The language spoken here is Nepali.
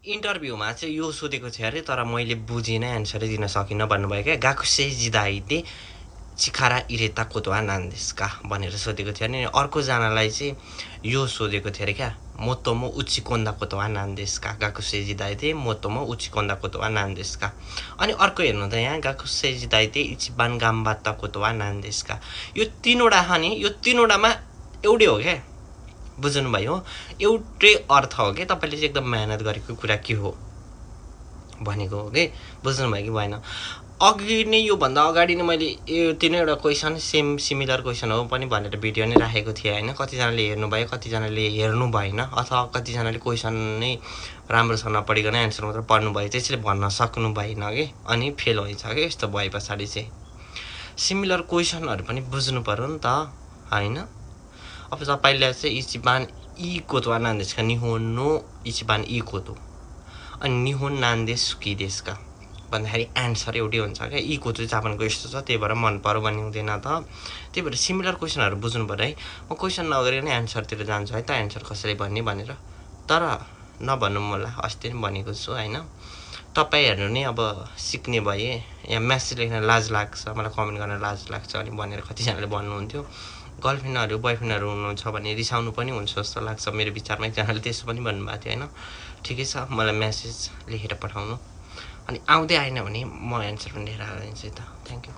इन्टरभ्यूमा चाहिँ यो सोधेको थियो अरे तर मैले बुझिनँ एन्सरै दिन सकिनँ भन्नुभयो क्या गाकुसे जिदाइते चिखारा इरेता कोतवा नान्देस्का भनेर सोधेको थियो अनि अर्कोजनालाई चाहिँ यो सोधेको थियो अरे क्या मोतोमो उचिकोन्दा कोतवा नान्देस्का गाकुसे जिदाइते मोतोमो उचिकोन्दा कोतवा नान्देस्का अनि अर्को हेर्नु त यहाँ गाकुसे जिदाइते इचिबान गाम्बाता कोतवा नान्देस्का यो तीनवटा नि यो तीनवटामा एउटै हो क्या बुझ्नुभयो एउटै अर्थ हो कि तपाईँले चाहिँ एकदम मेहनत गरेको कुरा के हो भनेको हो कि बुझ्नुभयो कि भएन अघि नै योभन्दा अगाडि नै मैले यो तिनवटा क्वेसन सेम सिमिलर क्वेसन हो पनि भनेर भिडियो नै राखेको थिएँ होइन कतिजनाले हेर्नुभयो कतिजनाले हेर्नु भएन अथवा कतिजनाले क्वेसन नै राम्रोसँग नपढिकन एन्सर मात्र पढ्नुभयो त्यसैले भन्न सक्नु भएन कि अनि फेल हुन्छ कि यस्तो भए पछाडि चाहिँ सिमिलर क्वेसनहरू पनि बुझ्नु पर्यो नि त होइन अब तपाईँले चाहिँ इचिबान इ कोतवा नान्देस्का निहोन नो इचिबान इ कोतो अनि निहोन नान्देस कि देशका भन्दाखेरि एन्सर एउटै हुन्छ क्या इ कोतो जापानको यस्तो छ त्यही भएर मन पर्यो भन्ने हुँदैन त त्यही भएर सिमिलर क्वेसनहरू बुझ्नु पऱ्यो है म क्वेसन नगरिकन एन्सरतिर जान्छु है त एन्सर कसैले भन्ने भनेर तर नभन्नु मलाई अस्ति नै भनेको छु होइन तपाईँहरू नै अब सिक्ने भए यहाँ म्यासेज लेख्न लाज लाग्छ मलाई कमेन्ट गर्न लाज लाग्छ अनि भनेर कतिजनाले भन्नुहुन्थ्यो गर्लफ्रेन्डहरू बोयफ्रेन्डहरू हुनुहुन्छ भने रिसाउनु पनि हुन्छ जस्तो लाग्छ मेरो विचारमा एकजनाले त्यसो पनि भन्नुभएको थियो होइन ठिकै छ मलाई म्यासेज लेखेर पठाउनु अनि आउँदै आएन भने म एन्सर पनि लिएर आइदिन्छु त थ्याङ्क यू